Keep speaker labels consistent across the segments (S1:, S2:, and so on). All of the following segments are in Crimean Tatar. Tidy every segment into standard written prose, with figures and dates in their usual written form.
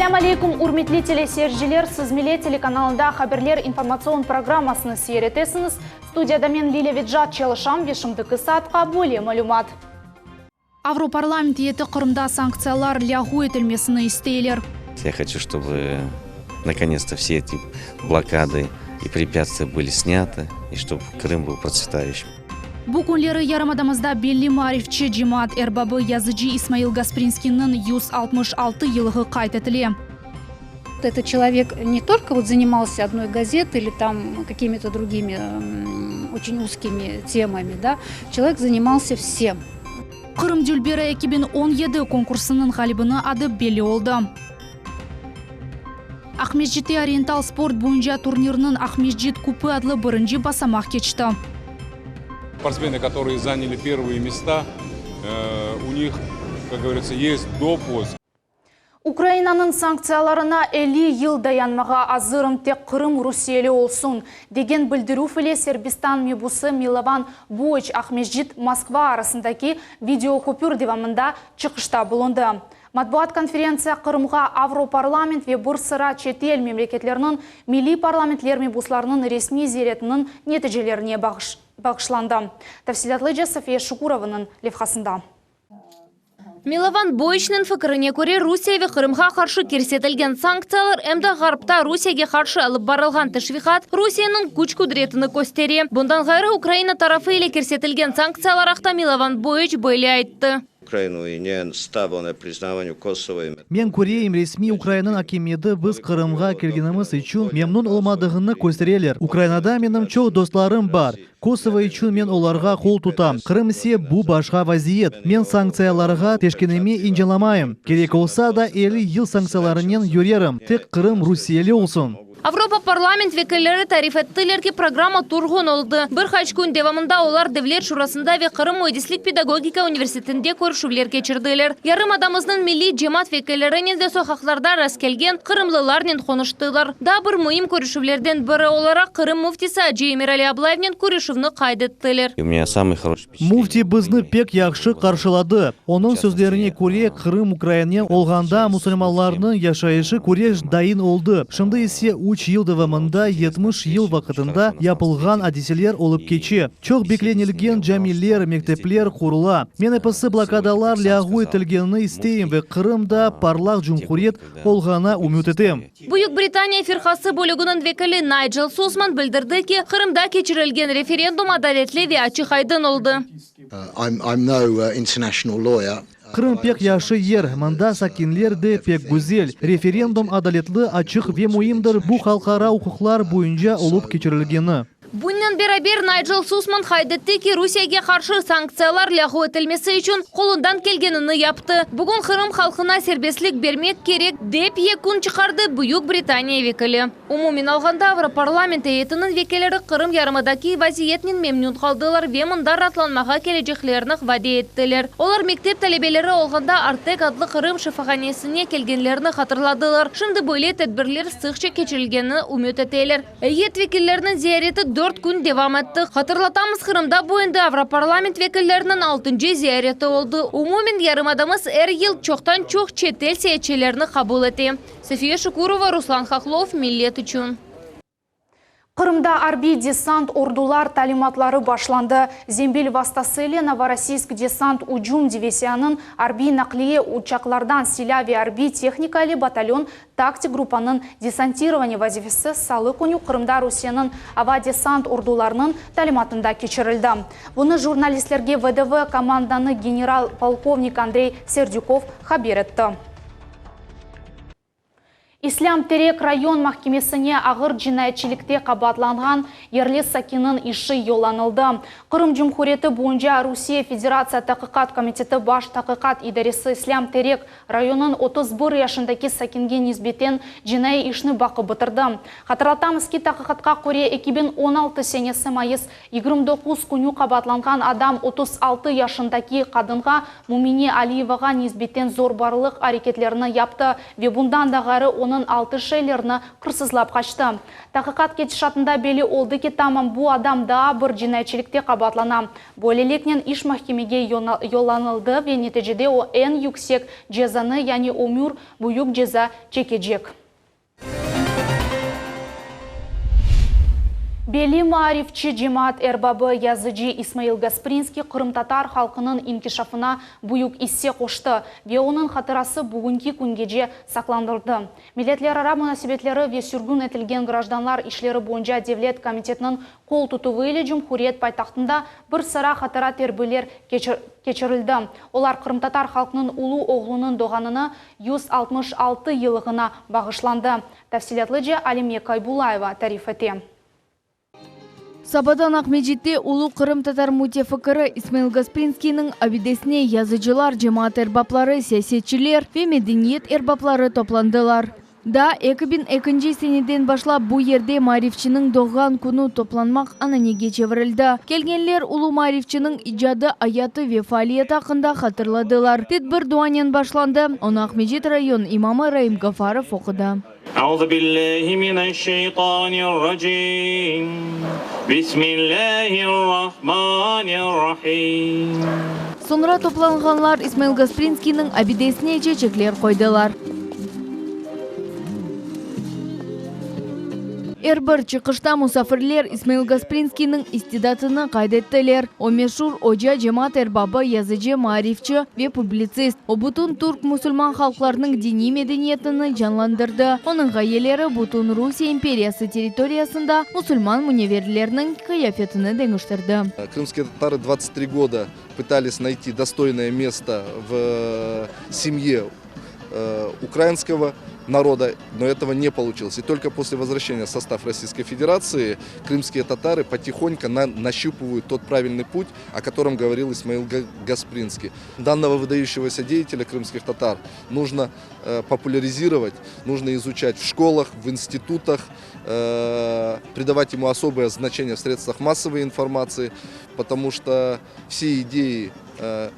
S1: Selâm aleyküm, ürmetli teleseyirciler! Siz Millet telekanalında Haberler informatsion programmasını seyir etesiñiz. Studiyada men, Lilâ Vecat, çalışam ve şimdiki saatqa böyle malümat. Avroparlament eyeti Qırımda sanktsiyalar lâğu etilmesini isteyler.
S2: Я хочу, чтобы наконец-то все эти блокады и препятствия были сняты, и чтобы Крым был процветающим.
S1: Bu künleri yarımadamızda belli maarifçi, cemaat erbabı, yazıcı İsmail Gasprinskiyniñ 166 yıllığı qayd etile.
S3: Этот человек не только вот занимался одной газетой или там какими-то другими очень узкими темами, да, человек занимался всем.
S1: Qırım dülberi 2017 konkursınıñ ğalibiniñ adı belli oldı. Aqmescitte oriental sport boyunca turnirniñ Aqmescit kupı adlı birinci basamaq keçti.
S4: Спортсмены, которые заняли первые места, у них, как говорится, есть допуск.
S1: Ukrainanıñ sanktsiyalarına 50 yıl dayanmağa azırım, tek Qırım rusiyeli olsun, degen bildirüv ile Serbistan mebusı Milovan Boyiç Aqmescit-Moskva arasındaki videokopür devamında çıqışta bulundı. Matbuat konferentsiya Qırımğa Avroparlament ve bir sıra çetel memleketlerniñ milliy parlamentler mebuslarınıñ resmiy ziyaretiniñ neticelerine bağışlandı. Tafsilâtlıca Safiye Şukurovanıñ levhasında.
S5: Milovan Boyiçniñ fikrine köre, Rusiye ve Qırımğa qarşı kirsetilgen sanktsiyalar em de Ğarpta Rusiyege qarşı alıp barılğan teşviqat Rusiyeniñ küç-qudretini köstere. Bundan ğayrı, Ukraina tarafı ile kirsetilgen sanktsiyalar aqta Milovan Boyiç böyle ayttı.
S6: Men köreyim, resmiy Ukrainanıñ akimiyeti biz Qırımğa kelgenimiz içün memnün olmadığını köstereler. Ukrainada menim çoq dostlarım bar. Kosovo içün men olarğa qol tutam. Qırım ise bu başqa vaziyet. Men sanktsiyalarğa teşkenime incalamayım. Kerek olsa da 50 yıl sanktsiyalarınen yürerim. Tek Qırım rusiyeli olsun.
S5: Avropa parlament vekilleri tarif ettiler ki, programma turğun oldı. Bir qaç kün devamında olar Devlet şurasında ve Qırım müendislik-pedagogika universitetinde körüşüvler keçirdiler. Yarımadamıznıñ milliy cemaat vekillerinen ve soqaqlarda rastkelgen qırımlılarnen qonuştılar. Daa bir müim körüşüvlerden biri olaraq Qırım müftisi acı Emirali Ablayevnen körüşüvni qayd ettiler.
S6: Müfti bizni pek yahşı qarşıladı. Onıñ sözlerine köre, Qırım Ukrainanen olğanda musulmanlarnıñ yaşayışı küreş dayın oldı, şimdi ise üç yıl devamında 70 yıl vaqıtında yapılğan adiseler olıp keçe. Çoq beklenilgen camiler, mektepler qurula. Men episi blokadalar lâğu etilgenini isteyim ve Qırım da parlaq cumhuriyet olğanına ümüt etem.
S5: Büyük Britaniya firqası bölüginiñ vekili Nigel Susman bildirdi ki, Qırımda keçirilgen referendum adaletli ve açıq-aydın oldı.
S6: Qırım pek yahşı yer, mında sakinler de pek güzel. Referendum adaletli, açıq ve müimdir, bu halqara uquqlar boyunca olıp keçirilgeni.
S5: Bunnen beraber Nigel Susman qayd etti ki, Rusiyege qarşı sanktsiyalar lâğu etilmesi içün qolundan kelgenini yaptı. Bugün Qırım halqına serbestlik bermek kerek, dep yekün çıqardı Büyük Britaniya vekili. Umumen alğanda, Avroparlament eyetiniñ vekilleri Qırım yarımadaki vaziyetnen memnün qaldılar ve mında raatlanmağa keleceklerini vade ettiler. Olar mektep talebeleri olğanda Artek adlı Qırım şifahanesine kelgenlerini hatırladılar. Şimdi böyle tedbirler sıqça keçirilgenini ümüt eteler. Eyyet vekilleriniñ ziyareti dört kün devam etti. Hatırlatamız, Qırımda bu endi Avroparlament vekilleriniñ altıncı ziyareti oldı. Umumen, yarımadamız er yıl çoqtan-çoq çetel seyaatçilerini qabul ete. Safiye Şukurova, Ruslan Hahlov, Millet içün.
S1: Qırımda arbiy desant ordular talimatları başlandı. Zembil vastası ile Novorossiysk desant ücüm divisiyanıñ arbiy naqliye uçaqlardan silâ ve arbiy tehnika ile batalyon taktik gruppanıñ desantirovaniye vazifesi salı künü Qırımda Rusiyeniñ ava desant ordularınıñ talimatında keçirildi. Bunı jurnalistlerge VDV komandanı general-polkovnik Andrey Serdükov haber etti. İslâm Terek rayon mahkemesine ağır cinayetçilikte qabaatlanğan yerli sakinniñ işi yollanıldı. Qırım Cumhuriyeti boyunca Rusiye Federatsiya Taqiqat komiteti Baş taqiqat idaresi İslâm Terek rayonınıñ 31 yaşındaki sakinge nisbeten cinaiy işni baqıp bitirdi. Hatırlatamız ki, taqiqatqa köre, 2016 senesi mayıs 29 künü qabaatlanğan adam 36 yaşındaki qadınğa Mumine Aliyevağa nisbeten zorbarlıq areketlerini yaptı ve bundan da ğayrı onıñ. onıñ altı şeylerini qırsızlap qaçtı. Taqiqat ketişatında belli oldı ki, tamam bu adam daa bir cinayetçilikte qabaatlana. Böyleliknen iş mahkemege yollanıldı ve neticede o eñ yüksek cezanı, yani ömür büyük ceza çekecek. Belli maarifçi, cemaat erbabı, yazıcı İsmail Gasprinskiy qırımtatar halqınıñ inkişafına büyük isse qoştı ve onıñ hatırası bugünki küngece saqlandırdı. Milletlerara munasebetleri ve sürgün etilgen grajdanlar işleri boyunca devlet komitetiniñ qol tutuvı ile cumhuriyet paytahtında bir sıra hatıra terbiler keçirildi. Olar qırımtatar halqınıñ ulu oğlunıñ doğğanını 166 yıllığına bağışlandı. Tafsilâtlıca Alime Kaybullayeva tarif ete.
S5: Sabadan Aqmescitte ulu qırımtatar mütefikiri İsmail Gasprinskiyniñ abidesine yazıcılar, cemaat erbapları, siyasetçiler ve medeniyet erbapları toplandılar. Daa 2002 seneden başlap bu yerde maarifçiniñ doğğan künü toplanmaq ananege çevirildi. Kelgenler ulu maarifçiniñ icadı, ayatı ve faaliyeti aqqında hatırladılar. Tedbir duanen başlandı, onı Aqmescit rayon imamı Raim Gafarov oqudı.
S7: Auzubillahi mineşşeytanirracim. Bismillahirrahmanirrahim.
S5: Soñra toplanğanlar İsmail Gasprinskiyniñ abidesine çeçekler qoydılar. Er bir çıqışta musafirler İsmail Gasprinskiyniñ istidatını qayd ettiler. O meşur oca, cemaat erbabı, yazıcı, maarifçi ve publitsist. O bütün türk-musulman halqlarınıñ diniy medeniyetini canlandırdı. Onıñ ğayeleri bütün Rusiye imperiyası territoriyasında musulman müneverleriniñ qıyafetini deñiştirdi.
S8: Krımskiye tatarı 23 goda pıtались nayti dostoynoye mesto v semye ukrainskogo народа, но этого не получилось. И только после возвращения в состав Российской Федерации крымские татары потихоньку на, нащупывают тот правильный путь, о котором говорил Исмаил Гаспринский. Данного выдающегося деятеля крымских татар нужно э, популяризировать, нужно изучать в школах, в институтах, э, придавать ему особое значение в средствах массовой информации, потому что все идеи э,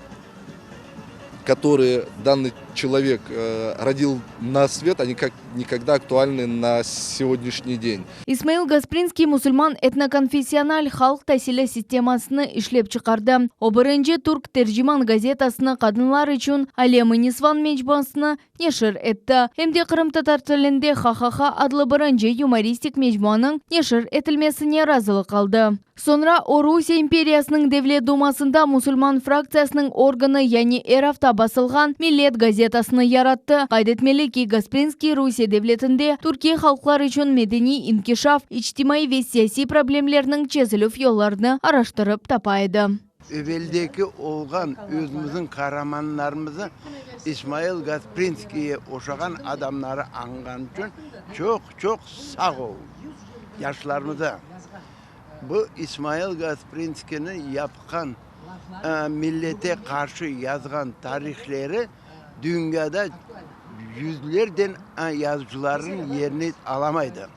S8: которые данный человек э, родил на свет, они как никогда актуальны на сегодняшний день.
S5: İsmail Gasprinskiy musulman etnokonfessional halq tasili sistemasını işlep çıqardı. O birinci türk Terciman gazetasını, qadınlar içün Alem-i nisvan mecmuasını neşir etti. Em de qırımtatar tilinde Ha-ha-ha adlı birinci yumoristik mecmuanıñ neşir etilmesine razılıq aldı. Soñra o Rusiye imperiyasınıñ Devlet Dumasında musulman fraktsiyasınıñ organı, yani er afta basılğan Millet gazetasını yarattı. Qayd etmeli ki, Gasprinskiy Rusiye devletinde türkiy halqlar içün medeniy inkişaf, içtimaiy ve siyasiy problemlerniñ çezilüv yollarını araştırıp tapa edi.
S9: Eveldeki olğan özümizniñ qaramanlarımızı İsmail Gasprinskiyge oşağan adamları añğan içün çoq-çoq sağ olun yaşlarımıza. Bu İsmail Gasprinskiyniñ yapqan, millete qarşı yazğan tarihleri dünyada yüzlerden yazıcılarnıñ yerini alamaydı.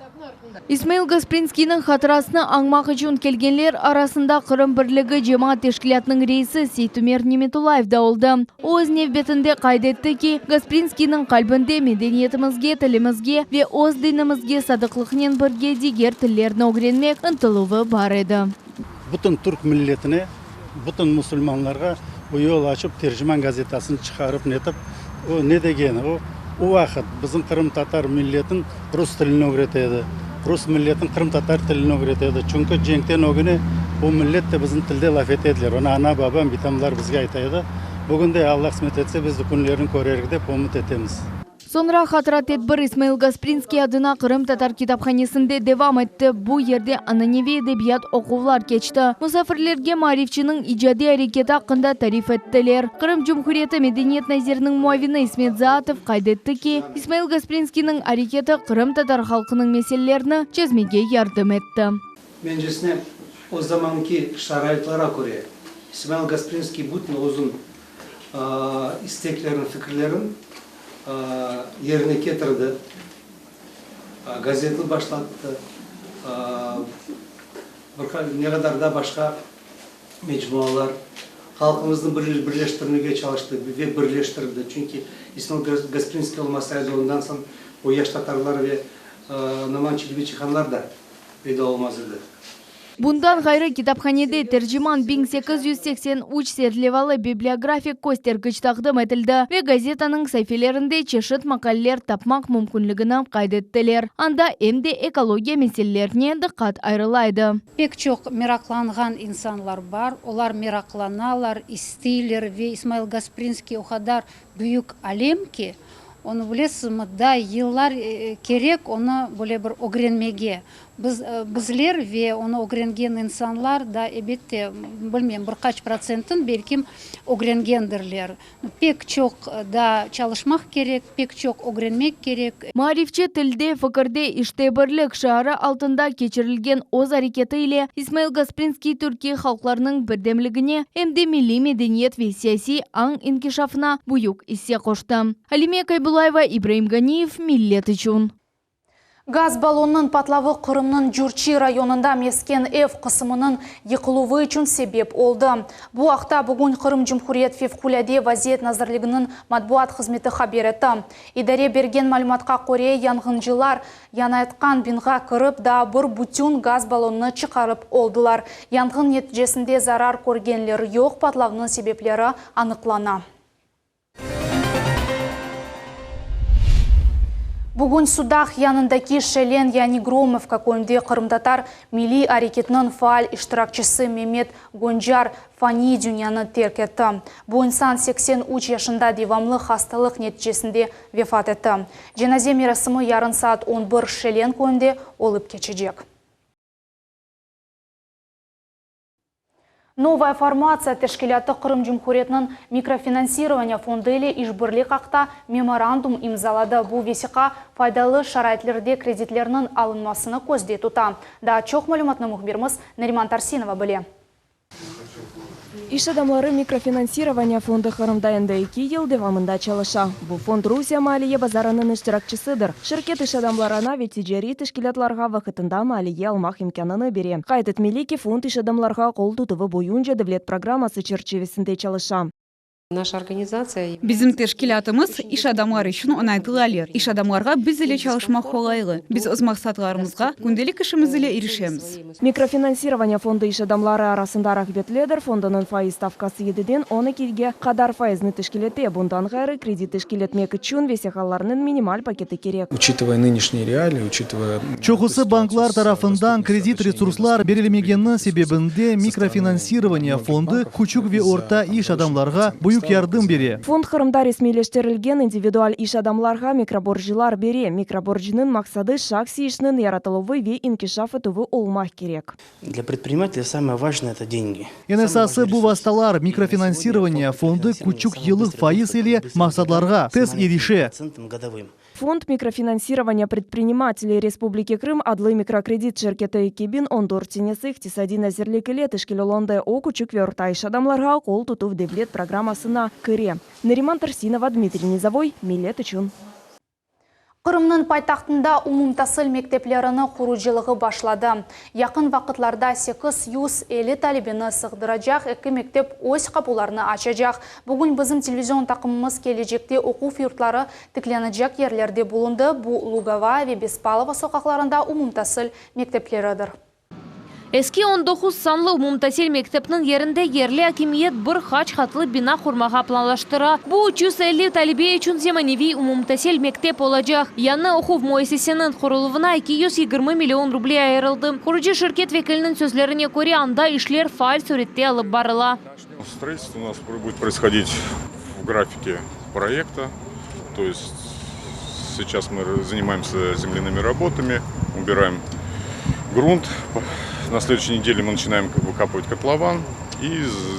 S5: İsmail Gasprinskiyniñ hatırasını añmaq içün kelgenler arasında Qırım birligi cemaat teşkilâtınıñ reisi Seytumer Nimetullayev da oldı. O öz nevbetinde qayd etti ki, Gasprinskiyniñ qalbinde medeniyetimizge, tilimizge ve öz dinimizge sadıqlıqnen birge diger tillerni ögrenmek ıntıluvı bar edi.
S10: Bütün türk milletine, bütün musulmanlarğa o yol açıp, Terciman gazetasını çıqarıp netip, o ne degeni, o, o vaqıt bizim qırımtatar milletin rus tilini ögrete edi, rus milletin qırımtatar tilini ögrete edi, çünki cenkten ögüne bu millet de bizim tilde laf ete ediler, onı ana-babam, bitamlar bizge ayta edi. Bugün de, Alla qısmet etse, biz de künlerini körerik dep ümüt etemiz.
S5: Soñra hatıra tedbir İsmail Gasprinskiy adına qırımtatar kitaphanesinde devam etti. Bu yerde ananeviy edebiyat oquvlar keçti. Musafirlerge maarifçiniñ icadiy areketi aqqında tarif ettiler. Qırım Cumhuriyeti medeniyet naziriniñ muavini İsmet Zaatov qayd etti ki, İsmail Gasprinskiyniñ areketi qırımtatar halqınıñ meselelerini çezmege yardım etti.
S11: Mencesine, o zamanki şaraitlara köre, İsmail Gasprinskiy bütün özüñ isteklerin, fikirlerin yerine ketirdi, gazetni başlattı, bir ne qadar da başqa mecmualar, halqımıznı birleştirmege çalıştı ve birleştirdi. Çünki İsmail Gasprinskiy olmasaydı, ondan soñ. O Yaş tatarlar ve Noman Çelebicihanlar da peyda olmaz edi.
S7: Bundan ğayrı, kitaphanede Terciman 1883 serlevalı bibliografik köstergiç taqdim etildi ve gazetanıñ saifelerinde çeşit maqaleler tapmaq mümkünligini qayd ettiler. Anda em de ekologiya meselelerine diqqat ayırıla edi.
S3: Pek çoq meraqlanğan insanlar bar, olar meraqlanalar, isteyler ve İsmail Gasprinskiy o qadar büyük alem ki, onı bilesizmi, daa yıllar kerek onı böyle bir ögrenmege. Biz, bizler ve onı ögrengen insanlar da, ebette, bilmeyim, bir qaç protsentin, belkim, ögrengendirler. Pek çoq daa çalışmaq kerek, pek çoq ögrenmek kerek.
S7: Maarifçi Tilde, fikirde, işte birlik şiarı altında keçirilgen öz areketi ile İsmail Gasprinskiy türkiy halqlarnıñ birdemligine em de milliy medeniyet ve siyasiy añ inkişafına büyük isse qoştı. Alime Kaybulayeva, İbraim Ganiyev, Millet içün.
S1: Gaz ballonınıñ patlavı Qırımnıñ Cürçi rayonında mesken ev qısımınıñ yıqıluvı içün sebep oldı. Bu aqta bugün Qırım Cumhuriyet Fevqulâde vaziyet nazirliginiñ matbuat hızmeti haber etti. İdare bergen malümatqa köre, yanğıncılar yanayatqan binğa kirip, daa bir bütün gaz ballonını çıqarıp oldılar. Yanğın neticesinde zarar körgenler yoq, patlavnıñ sebepleri anıqlana. Bugün Sudaq yanındaki Şelen yani Gromovka köyünde qırımtatar milliy areketiniñ faal iştirakçisi Memet Goncar faniy dünyanı terk etti. Bu insan 83 yaşında devamlı hastalıq neticesinde vefat etti. Cenaze merasimi yarın saat on bir Şelen köyünde olıp keçecek. Novaya formatsiya teşkilâtı Qırım Cumhuriyetiniñ Mikrofinansировaniye fondu ile işbirlik aqta memorandum imzaladı. Bu vesiqa faydalı şaraitlerde kreditlerniñ alınmasını közde tuta. Daa çoq malümatnı mühbirimiz Nariman Tarsinova bile.
S12: İş adamları Mikrofinansировaniye fondu Qırımda endi eki yıl devamında çalışa. Bu fond Rusiye maliye bazarınıñ iştirakçisidir. Şirket iş adamlarına ve ticariy teşkilâtlarğa vaqıtında maliye almaq imkânını bere. Qayd etmeli ki, fond iş adamlarğa qol tutuvı boyunca devlet programması çerçivesinde çalışa.
S13: Bizim teşkilâtımız iş adamlar içün oñaytlı alet. İş adamlarğa biz ile çalışmaq qolaylı. Biz öz maqsatlarımızğa kündelik işimiz ile irişemiz.
S12: Mikrofinansирование fondu iş adamları arasında rağbetlidir, fondunıñ faiz stavkası yediden on ekige qadar faizni teşkil ete, bundan ğayrı, kredit teşkil etmek içün vesiqalarnıñ minimal paketi kerek.
S14: Uçitıvaya nınışniye realii, uçitıvaya.
S6: Çoqusı banklar tarafından kredit resurslar berilmegeni sebebinde Mikrofinansирование fondu küçük ve orta iş adamlarğa büyük yardım bere.
S12: Fond Qırımda resmiyleştirilgen individual iş adamlarğa mikroborclar bere. Mikroborcnıñ maqsadı şahsiy işniñ yaratıluvı ve inkişaf etüvi olmaq kerek.
S15: Dlâ predprinimatelya samoye vajnoye, eto dengi.
S6: Eñ esası bu vastalar, Mikrofinansирование fondu küçük yıllıq faiz ile maqsadlarğa tez irişe.
S12: Fond mikrofinansирования predprinimateley Respubliki Krım adlı mikrokredit şirketi 2014 senesi İqtisadiy nazirlik ile teşkil olundı, o, küçük ve orta iş adamlarğa qol tutuv devlet programmasına kire. Nariman Tarsinova, Dmitriy Nizovoy, Millet içün.
S1: Qırımnıñ paytahtında umumtasil mekteplerini qurucılığı başladı. Yaqın vaqıtlarda 850 talebeni sığdıracaq eki mektep öz qapularını açacaq. Bugün bizim televizion taqımımız kelecekte oquv yurtları tiklenecek yerlerde bulundı. Bu Lugovaya ve Bespalova soqaqlarında umumtasil mektepleridir.
S5: Eski 19 sanlı umumtasil mektepniñ yerinde yerli akimiyet bir qaç qatlı bina qurmağa planlaştıra. Bu 350 talebe içün zemaneviy umumtasil mektep olacaq. Yañı oquv müessiseniñ quruluvına 220 million ruble ayırıldı. Qurucı şirket vekiliniñ sözlerine köre, anda işler faal sürette alıp barıla.
S4: Строительство у нас будет происходить в графике проекта. То есть сейчас мы занимаемся земляными работами, убираем грунт. На следующей неделе мы начинаем выкапывать котлован и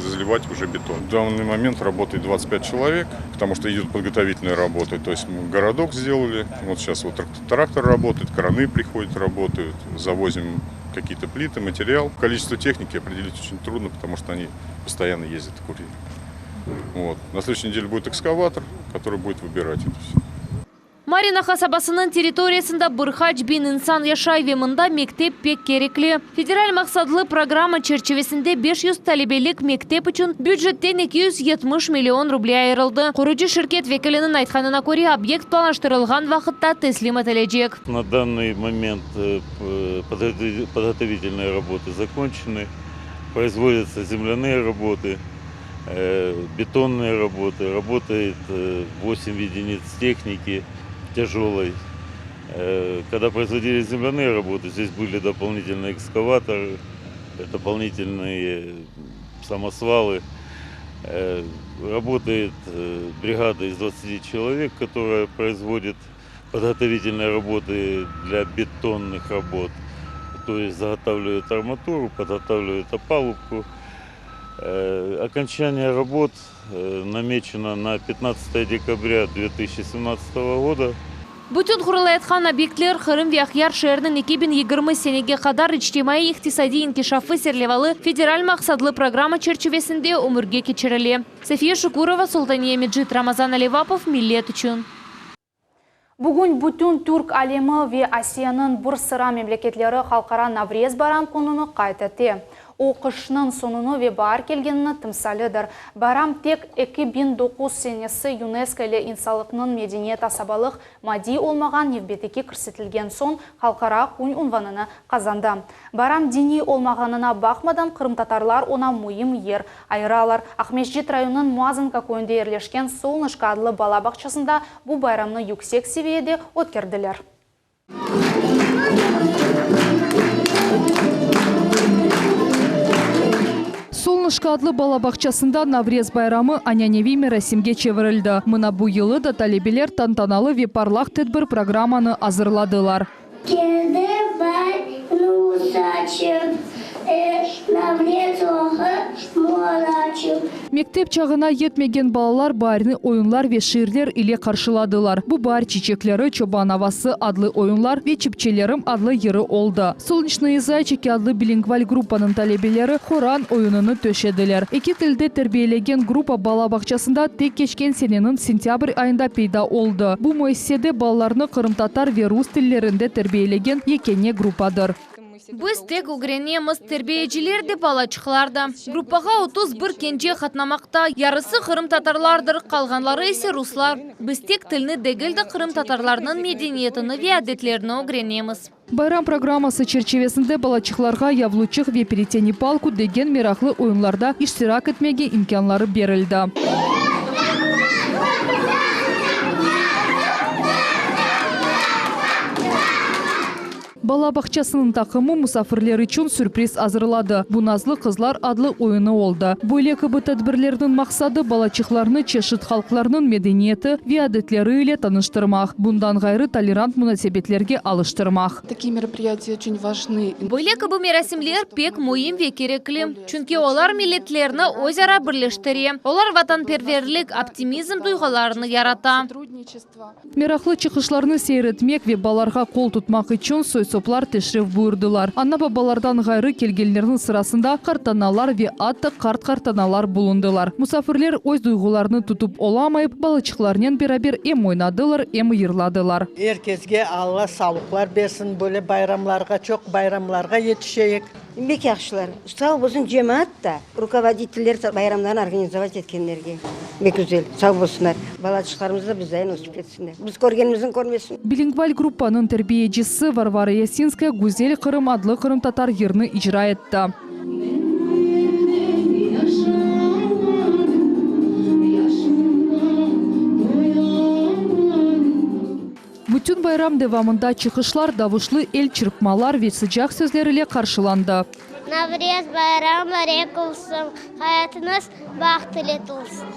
S4: заливать уже бетон. В данный момент работает 25 человек, потому что идут подготовительные работы. То есть мы городок сделали, вот сейчас вот трактор работает, краны приходят, работают, завозим какие-то плиты, материал. Количество техники определить очень трудно, потому что они постоянно ездят курьеры. Вот. На следующей неделе будет экскаватор, который будет выбирать это все.
S5: Maryino qasabasınıñ territoriyasında bir qaç biñ insan yaşay ve mında mektep pek kerekli. Federal maqsatlı programma çerçivesinde 500 talebelik mektep içün bücetten 270 million ruble ayırıldı. Qurucı şirket vekiliniñ aytqanına köre, obyekt planlaştırılğan vaqıtta teslim etilecek.
S16: Na danный момент подготовительные работы закончены, производятся земляные работы, бетонные работы, работает 8 единиц техники тяжелой. Когда производились земляные работы, здесь были дополнительные экскаваторы, дополнительные самосвалы. Работает бригада из 20 человек, которая производит подготовительные работы для бетонных работ. То есть заготавливают арматуру, подготавливают опалубку. Окончание работ намечено на 15 декабря 2017 года.
S5: Bütün qurulayatqan obyektler Qırım ve Aqyar şeeriniñ 2020 senege qadar içtimaiy-iqtisadiy inkişafı serlevalı federal maqsatlı programma çerçivesinde ömürge keçirile. Safiye Şukurova, Sultaniye Mecit, Ramazan Alevapov, Millet içün.
S1: Bugün bütün türk alemi ve Asiyanıñ bir sıra memleketleri Halqara Navrez bayram kününi qayd ete. O, qışnıñ soñunı ve baar kelgenini timsalidir. Bayram tek 2009 senesi UNESCO ile insanlıqnıñ medeniyet asabalıq maddiy olmağan nevbetike kirsetilgen soñ Halqara kün unvanını qazandı. Bayram diniy olmağanına baqmadan qırımtatarlar oña müim yer ayıralar. Aqmescit rayonınıñ Muazanka köyünde yerleşken Solnışko adlı bala bağçasında bu bayramnı yüksek seviyede ötkerdiler.
S17: Solnışko adlı bala bağçasında Navrez bayramı ananeviy merasimge çevirildi. Mına bu yılı da talebeler tantanalı ve parlaq tedbir programmanı azırladılar.
S18: Keldi bay nur saçıp, Navrez oğı mor açıp.
S17: Mektep çağına yetmegen balalar baarni oyunlar ve şiirler ile qarşıladılar. Bu baar çiçekleri, Çoban avası adlı oyunlar ve Çipçelerim adlı yırı oldı. Solneçnıye zayçiki adlı bilingval gruppanıñ talebeleri Horan oyunını töşediler. Eki tilde terbiyelegen gruppa bala bağçasında tek keçken seneniñ sentâbr ayında peyda oldı. Bu müessisede balalarnı qırımtatar ve rus tillerinde terbiyelegen yekâne gruppadır.
S5: Biz tek ögrenemiz, terbiyeciler de, balaçıqlar da. Gruppağa 31 kence qatnamaqta, yarısı qırımtatarlardır, qalğanları ise ruslar. Biz tek tilni degil de, qırımtatarlarnıñ medeniyetini ve adetlerini ögrenemiz.
S17: Bayram programması çerçivesinde balaçıqlarğa Yavluçıq ve Pereteni palku degen meraqlı oyunlarda iştirak etmege imkânları berildi. Bala bağçasınıñ taqımı musafirler içün sürpriz azırladı. Bu Nazlı qızlar adlı oyunı oldı. Böyle kibi tedbirlerniñ maqsadı, balaçıqlarnı çeşit halqlarnıñ medeniyeti ve adetleri ile tanıştırmaq, bundan ğayrı tolerant munasebetlerge alıştırmaq.
S19: Takie meropriyatiya oçün vajnı.
S5: Böyle kibi merasimler pek müim ve kerekli, çünki olar milletlerni öz ara birleştire, olar vatanperverlik, optimizm duyğularını yarata.
S17: Meraqlı çıqışlarnı seyir etmek ve balalarğa qol tutmaq içün soy-soplar teşrif buyurdılar. Ana-babalardan ğayrı kelgenlerniñ sırasında qartanalar ve atta qart-qartanalar bulundılar. Musafirler öz duyğularını tutıp olamayıp, balaçıqlarnen beraber em oynadılar, em yırladılar.
S20: Er kesge Alla sağlıqlar bersin, böyle bayramlarğa, çoq bayramlarğa yetişeyik.
S21: Bek yahşılar. Sağ bolsun cemaat da, rukovoditeller bayramlarnı organizovat etkenlerge. Bek güzel. Sağ bolsunlar. Balaçıqlarımız da bizdayın ösip ketsinler. Biz körgenimizni körmesin.
S17: Bilingval gruppanıñ terbiyecisi Varvara Yasinskaya Güzel Qırım adlı qırımtatar yırnı icra etti. Bütün bayram devamında çıqışlar davuşlı el çırpmalar ve sıcaq sözler ile qarşılandı.
S18: Navrez bayramı mubarek olsun, hayatıñız baht ile tolsun!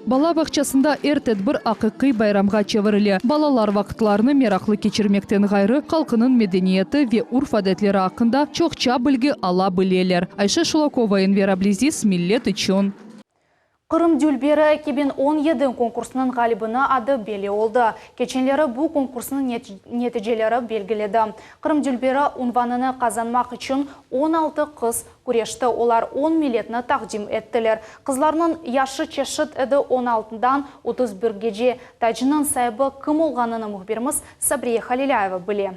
S17: Bala bağçasında er tedbir aqiqiy bayramğa çevirile. Balalar vaqıtlarını meraqlı keçirmekten ğayrı, halqınıñ medeniyeti ve urf-adetleri aqqında çoqça bilgi ala bileler. Ayşe Şulakova, Enver Abliziz, Millet içün.
S1: Qırım dülberi 2017 konkursınıñ ğalibini adı belli oldı. Keçenleri bu konkursnıñ neticeleri belgiledi. Qırım dülberi unvanını qazanmaq içün 16 qız küreşti, olar on milletni taqdim ettiler. Qızlarnıñ yaşı çeşit edi, on altıdan otuz birgece. Tacnıñ saibi kim olğanını mühbirimiz Sabriye Halilâyeva bile.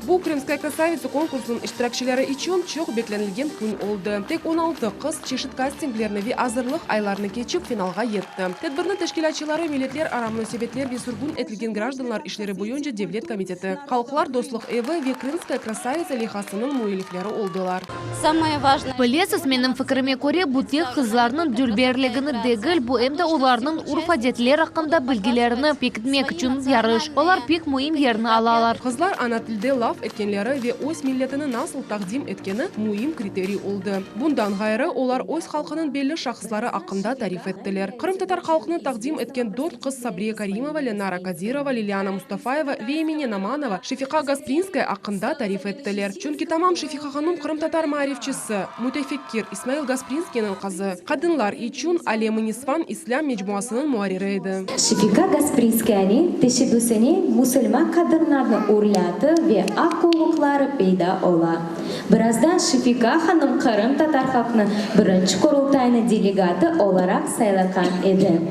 S2: Bu Krımskaya krasavitsa konkursınıñ iştirakçileri içün çoq beklenilgen kün oldı. Tek 16 qız çeşit kastinglerni ve azırlıq aylarını keçip, finalğa yetti. Tedbirniñ teşkilâtçıları Milletlerara munasebetler ve sürgün etilgen grajdanlar işleri boyunca devlet komiteti, Halqlar dostluq evi ve Krımskaya krasavitsa leyhasınıñ müellifleri oldılar.
S5: Bilesiz, menim fikrime köre, bu tek qızlarnıñ dülberligini degil, bu em de olarnıñ urf-adetler aqqında bilgilerini pekitmek içün yarış. Olar pek müim yerni alalar.
S2: Qızlar ana tilde laf etkenleri ve öz milletini nasıl taqdim etkeni müim kriteriy oldı. Bundan ğayrı, olar öz halqınıñ belli şahısları aqqında tarif ettiler. Qırımtatar halqını taqdim etken dört qız Sabriye Karimova, Lenara Kadirova, Liliana Mustafayeva ve Emine Namanova Şefiqa Gasprinskaya aqqında tarif ettiler. Çünki tamam Şefiqa hanum qırımtatar maarifçisi, mütefekkir İsmail Gasprinskiyniñ qızı, qadınlar içün Alem-i nisvan islâm mecmuasınıñ muarriri edi.
S22: Şefiqa Gasprinskayanıñ teşebbüsine musulman qadınlarnıñ üriyatı ve aq-uquqları peyda ola. Birazdan Şefiqa hanım qırımtatar halqınıñ birinci Qurultayınıñ delegatı olaraq saylaqan edi.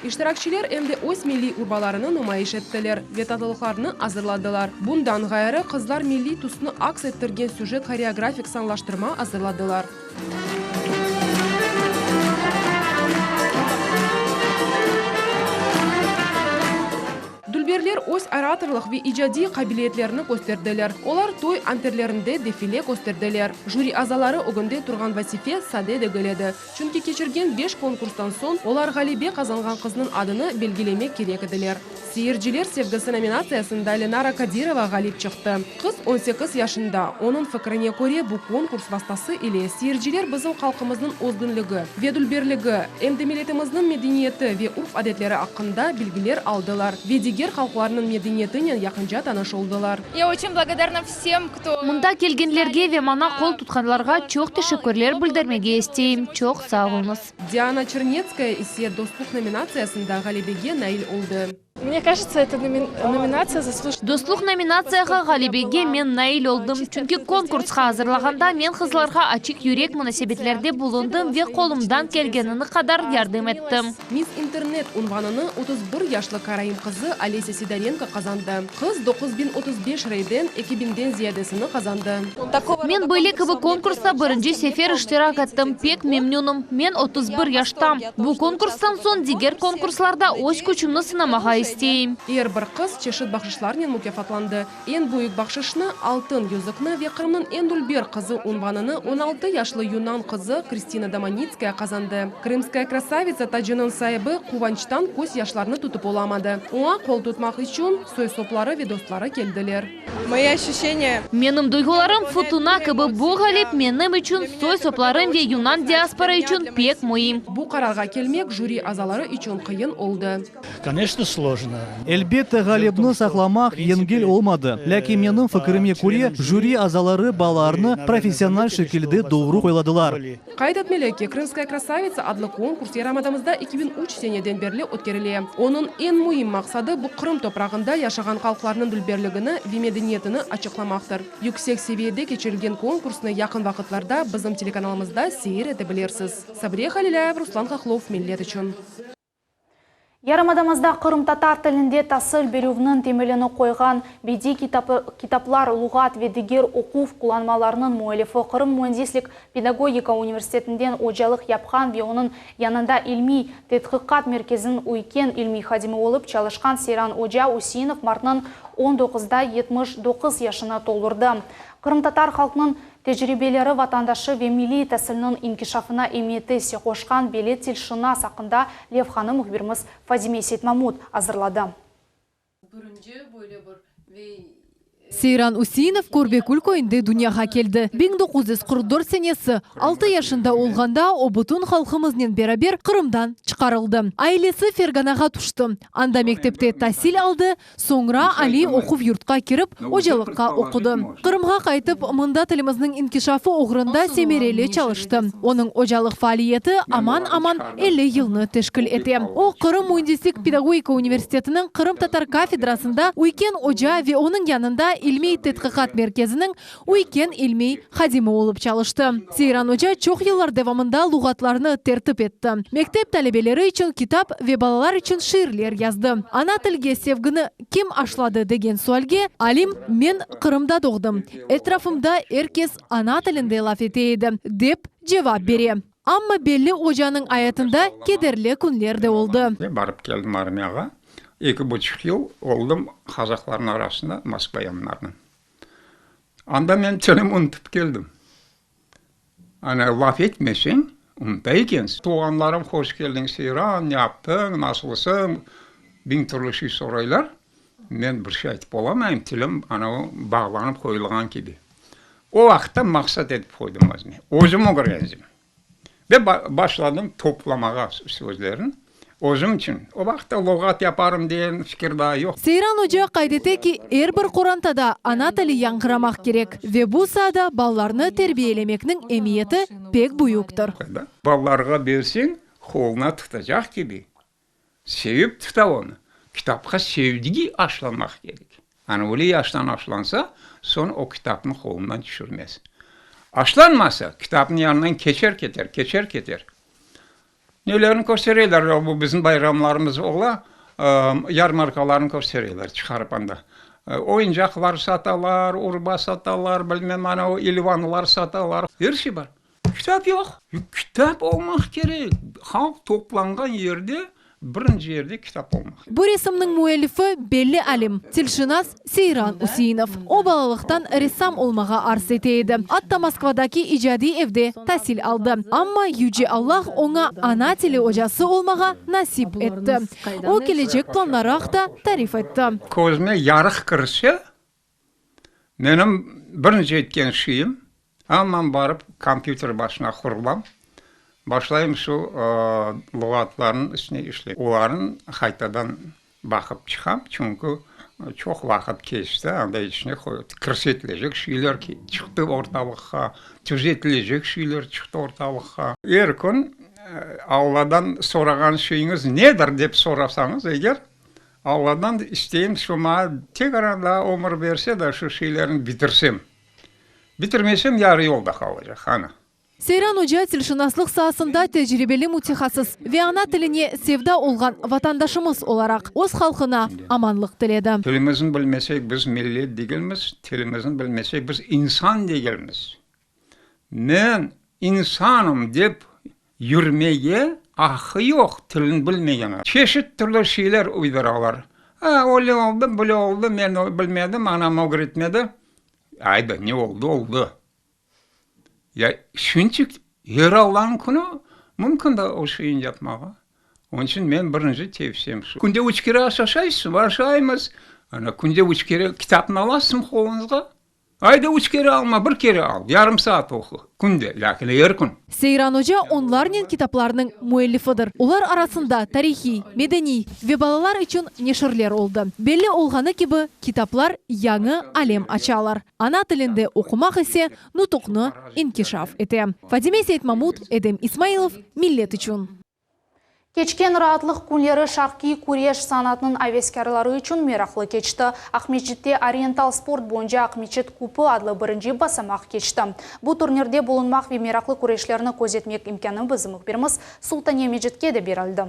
S2: İştirakçiler em de öz milliy urbalarını numayış ettiler ve tatlılıqlarnı azırladılar. Bundan ğayrı, qızlar milliy tüsni aks ettirgen süjet-horeografik sanlaştırma azırladılar. Dülberler öz oratorlıq ve icadiy qabiliyetlerini kösterdiler. Olar toy anterlerinde defile kösterdiler. Jüri azaları ögünde turğan vazife sade degil edi. Çünki keçirgen beş konkurstan soñ olar ğalebe qazanğan qıznıñ adını belgilemek kerek ediler. Seyirciler sevgisi nominatsiyasında Lenara Kadirova ğalip çıqtı. Qız 18 yaşında. Onıñ fikrine köre, bu konkurs vastası ile seyirciler bizim halqımıznıñ özgünligi ve dülberligi, em de milletimizniñ medeniyeti ve urf-adetleri aqqında bilgiler aldılar ve diger halqlarnıñ medeniyetinen yaqınca tanış oldılar.
S23: Ya oçün blagodarna vsem, kto.
S5: Mında kelgenlerge ve maña qol tutqanlarğa çoq teşekkürler bildirmege isteyim. Çoq sağ oluñız.
S2: Diana Çernetskaya ise Dostluq nominatsiyasında ğalebege nail oldı.
S23: Mne kažется, эта номинация заслуживает.
S5: Dostluq nominatsiyağa ğalebege men nail oldım, çünki konkursqa azırlağanda men qızlarğa açıq yürek munasebetlerde bulundım ve qolumdan kelgenini qadar yardım ettim.
S2: Miss İnternet unvanını 31 yaşlı karaim qızı Olesya Sidorenko qazandı. Qız 9035 reyden eki binden ziyadesini qazandı.
S5: Men böyle kibi konkursta birinci sefer iştirak ettim, pek memnünim. Men 31 yaştam. Bu konkurstan soñ diger konkurslarda öz küçümni sınamağa isteyim.
S2: Er bir qız çeşit bahşışlarnen mukâfatlandı. Eñ büyük bahşışnı, altın yüzükni ve Qırımnıñ eñ dülber qızı unvanını 16 yaşlı yunan qızı Kristina Domanitskaya qazandı. Krımskaya krasavitsa tacınıñ saibi quvançtan köz yaşlarını tutıp olamadı. Oña qol tutmaq içün soy-sopları ve dostları keldiler.
S23: Moyi oşuşeniya.
S5: Menim duyğularım futuna kibi, bu ğalip menim içün, soy-soplarım ve yunan diaspora içün pek müim.
S2: Bu qararğa kelmek jüri azaları içün qıyın oldı.
S24: Koneçno, slojno.
S6: Elbette, ğalibni saqlamaq yengil olmadı, lâkin menim fikirime köre, jüri azaları balalarnı professional şekilde doğru qoyladılar.
S2: Qayd etmeli ki, Krımskaya krasavitsa adlı konkurs yarımadamızda 2003 seneden berli ötkerile. Onıñ eñ müim maqsadı, bu Qırım toprağında yaşağan halqlarnıñ dülberligini ve medeniyetini açıqlamaqtır. Yüksek seviyede keçirilgen konkursnı yaqın vaqıtlarda bizim telekanalımızda seyir ete bilirsiz. Sabriye Halilâyev, Ruslan Hahlov, Millet içün.
S1: Yarımadamızda qırımtatar tilinde tasil berüvniñ temelini qoyğan bediy kitaplar, luğat ve diger oquv qullanmalarınıñ müellifi, Qırım müendislik-pedagogika universitetinden ocalıq yapqan ve onıñ yanında ilmiy tedqiqat merkeziniñ üyken ilmiy hadimi olıp çalışqan Seyran oca Üseinov martnıñ on doquzda 79 yaşını toldurdı. Qırımtatar halqnıñ Tecribeleri vatandaşı ve milliy tasilniñ inkişafına emiyeti isse qoşqan belli tilşınas aqqında levhanı mühbirimiz Fadime Seytmamut azırladı.
S7: Seyran Üseinov Körbekül köyünde dünyağa keldi. 1944 senesi, altı yaşında olğanda o bütün halqımıznen beraber Qırımdan çıqarıldı. Ailesi Ferganağa tüşti. Anda mektepte tasil aldı, soñra aliy oquv yurtqa kirip, ocalıqqa oqudı. Qırımğa qaytıp, mında tilimizniñ inkişafı oğrunda semereli çalıştı. Onıñ ocalıq faaliyeti aman-aman 50 yılnı teşkil ete. O, Qırım müendislik-pedagogika universitetiniñ qırımtatar kafedrasında üyken oca ve onıñ yanında ilmiy-tedqiqat merkeziniñ üyken ilmiy hadimi olıp çalıştı. Seyran oca çoq yıllar devamında luğatlarnı tertip etti, mektep talebeleri içün kitap ve balalar içün şiirler yazdı. Ana tilge sevgini kim aşladı degen sualge, alim, Men Qırımda doğdım, etrafımda er kes ana tilinde laf ete edi, dep cevap bere. Amma belli ocanıñ ayatında kederli künler de oldı.
S8: Barıp keldim armiyağa. Eki buçuq yıl oldım kazaklarnıñ arasında, Moskva yanlarında. Anda men tilim unutıp keldim. Ana, laf etmeseñ, unuta ekensiñ. Tuvğanlarım, hoş keldiñ, Seyran, ne yaptıñ, nasılsıñ, biñ türlü şey soraylar. Men bir şey aytıp olamayım, tilim ana bağlanıp qoyulğan kibi. O vaqıtta maqsat etip qoydım özüme, özüm ögrendim. Ve başladım toplamağa sözlerni özüm içün. O vaqıtta luğat yaparım degen fikir daa yoq.
S7: Seyran oca qayd ete ki, er bir qorantada ana tili yañğıramaq kerek ve bu saada balalarnı terbiyelemekniñ emiyeti pek büyüktir.
S8: Balalarğa berseñ, qoluna tutacaq kibi. Sevip tuta onı. Kitapqa sevgi aşlamaq kerek. Ana öyle yaştan aşlansa, soñ o kitapnı qolundan tüşürmez. Aşlanmasa, kitapnıñ yanından keçer keter, keçer keter. Nelerni köstereler, bu bizim bayramlarımız ola, yarmarkalarnı köstereler, çıqarıp anda. Oyuncaqlar satalar, urba satalar, bilmem ana o ilvanlar satalar, er şey bar. Kitap yoq. Kitap olmaq kerek. Halq toplanğan yerde, birinci yerde kitap olmaq kerek.
S7: Bu resimniñ müellifi belli alim, tilşınas Seyran Üseinov. O, balalıqtan ressam olmağa arz ete edi. Atta Moskvadaki icadiy evde tasil aldı. Amma Yüce Allah oña ana tili ocası olmağa nasip etti. O, kelecek planları aqta tarif etti.
S8: Közüme yarıq kirse, Menim birinci etken şeyim, aman barıp kompyuter başına qurulam, başlayım şu luğatlarnıñ üstüne işley. Olarnı qaytadan baqıp çıqam, çünki çoq vaqıt keçti, anda içine kirsetilecek şeyler çıqtı ortalıqqa, tüzetilecek şeyler çıqtı ortalıqqa. Er kün Alladan sorağan şeyiñiz nedir dep sorasañız eger, Alladan isteyim, şu maña tekrar daa ömür berse de, şu şeylerni bitirsem. Bitirmesem, yarı yolda qalacaq, ana.
S7: Seyran oca tilşınaslıq saasında tecribeli mütehassıs ve ana tiline sevda olğan vatandaşımız olaraq öz halqına amanlıq tiledi.
S8: Tilimizni bilmesek, biz millet degilmiz, tilimizni bilmesek, biz insan degilmiz. Men insanım dep yürmege aqqı yoq tilini bilmegen adam. Çeşit türlü şeyler uyduralar. A, öyle oldı, böyle oldı, men bilmedim, anam ögretmedi. Ayda, ne oldı, oldı. Ya şunçik er Allanıñ künü mümkün da o şeyni yapmağa. Onıñ içün men birinci tevsiyem şu. Künde üç kere aş aşaysızmı? Aşaymız. Ana, künde üç kere kitapnı alasızmı qoluñızğa? Ayda üç kere alma, bir kere al, yarım saat oqu, künde, lâkin er kün.
S7: Seyran oca onlarnen kitaplarnıñ müellifidir. Olar arasında tarihiy, medeniy ve balalar içün neşirler oldı. Belli olğanı kibi, kitaplar yañı alem açalar. Ana tilinde oqumaq ise nutuqnı inkişaf ete. Fadime Seytmamut, Edem İsmailov, Millet içün.
S1: Keçken raatlıq künleri şarqiy küreş sanatınıñ aveskârları içün meraqlı keçti. Aqmescitte oriental sport boyunca Aqmeçit kupı adlı birinci basamaq keçti. Bu turnirde bulunmaq ve meraqlı küreşlerni közetmek imkânı bizim mühbirimiz Sultaniye Mecitke de berildi.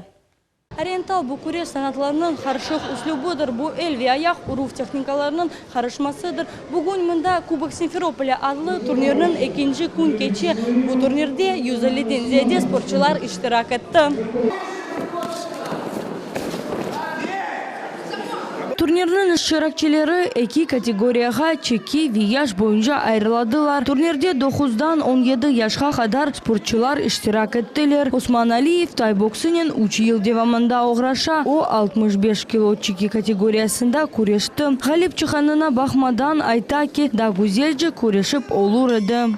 S9: Oriental, bu küreş sanatlarınıñ qarışıq üslübidir, bu el ve ayaq uruv tehnikalarınıñ qarışmasıdır. Bugün mında Kubok Simferopolya adlı turnirniñ ekinci kün keçe. Bu turnirde 150-den ziyade sportçular iştirak etti.
S3: Turnirniñ iştirakçileri eki kategoriyağa, çeki ve yaş boyunca ayırıladılar. Turnirde doquzdan on yedi yaşqa qadar sportçular iştirak ettiler. Osman Aliyev tay boksınen üç yıl devamında oğraşa. O, 65 kilo çeki kategoriyasında küreşti. Ğalip çıqqanına baqmadan, ayta ki, daa güzelce küreşip olur edi.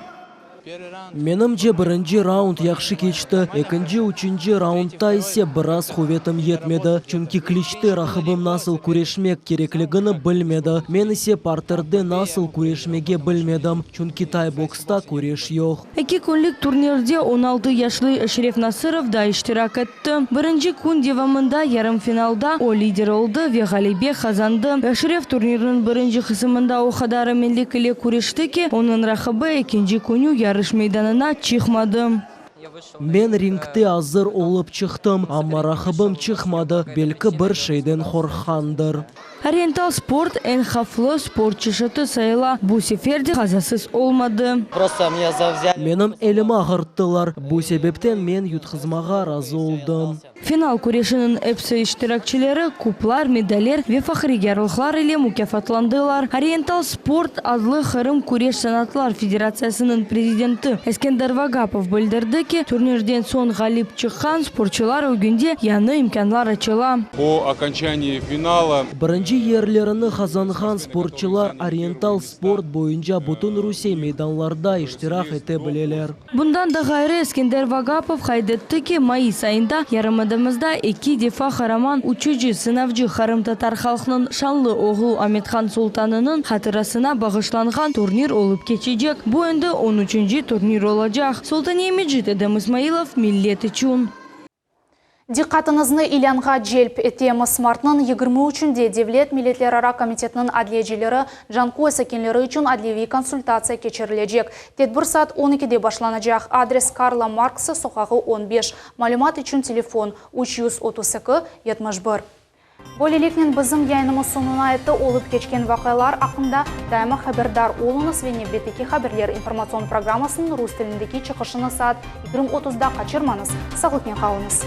S10: Menimce, birinci raund yahşı keçti, ekinci, üçünci raundta ise biraz quvetim yetmedi, çünki kliçte raqibim nasıl küreşmek kerekligini bilmedi, men ise parterde nasıl küreşmege bilmedim, çünki tay-boksta küreş yoq.
S3: Eki künlik turnirde 16 yaşlı Eşref Nasırov da iştirak etti. Birinci kün devamında yarım finalda o lider oldı ve ğalebe qazandı. Eşref turnirniñ birinci qısımında o qadar eminlik ile küreşti ki, onıñ raqibi ekinci künü yarış meydanına çıqmadı.
S10: Men ringte azır olıp çıqtım, amma raqibim çıqmadı, belki bir şeyden qorqqandır.
S3: Oriental sport eñ havflı sport çeşiti sayıla, bu sefer de qazasız olmadı.
S10: Menim elimi ağırttılar, bu sebepten men yutqızmağa razı oldım.
S3: Final küreşiniñ episi iştirakçileri kuplar, medaller ve fahriy yarlıqlar ile mukâfatlandılar. Oriental sport adlı Qırım küreş sanatlar federatsiyasınıñ prezidenti Eskender Vagapov bildirdi ki, turnirden soñ ğalip çıqqan sportçular ögünde yañı imkânlar açıla.
S11: Po okonçaniyi finala.
S10: Birinci yerlerini qazanğan sportçular oriental sport boyunca bütün Rusiye meydanlarda iştirak ete bileler.
S3: Bundan da ğayrı, Eskender Vagapov qayd etti ki, mayıs ayında yarımadamızda eki defa qaraman uçucı, sınavcı, qırımtatar halqnıñ şanlı oğlu Amethan Sultanınıñ hatırasına bağışlanğan turnir olıp keçecek. Bu endi on üçünci turnir olacaq. Sultaniye Mecit, Edem İsmailov, Millet içün.
S1: Diqqatıñıznı ilânğa celp etemiz, martnıñ 23-nde Devlet milletlerara komitetiniñ adliyecileri Canköy sakinleri içün adliyeviy konsultatsiya keçirilecek. Tedbir saat 12-de başlanacaq. Adres, Karla Marksa soqağı, 15. Malümat içün telefon, 332 71. Böyleliknen bizim yayınımız soñuna yetti. Olıp keçken vaqialar aqqında daima haberdar oluñız ve nevbetteki haberler informatsion programmasınıñ rus tilindeki çıqışını saat 20.30-da qaçırmañız. Sağlıqnen qalıñız.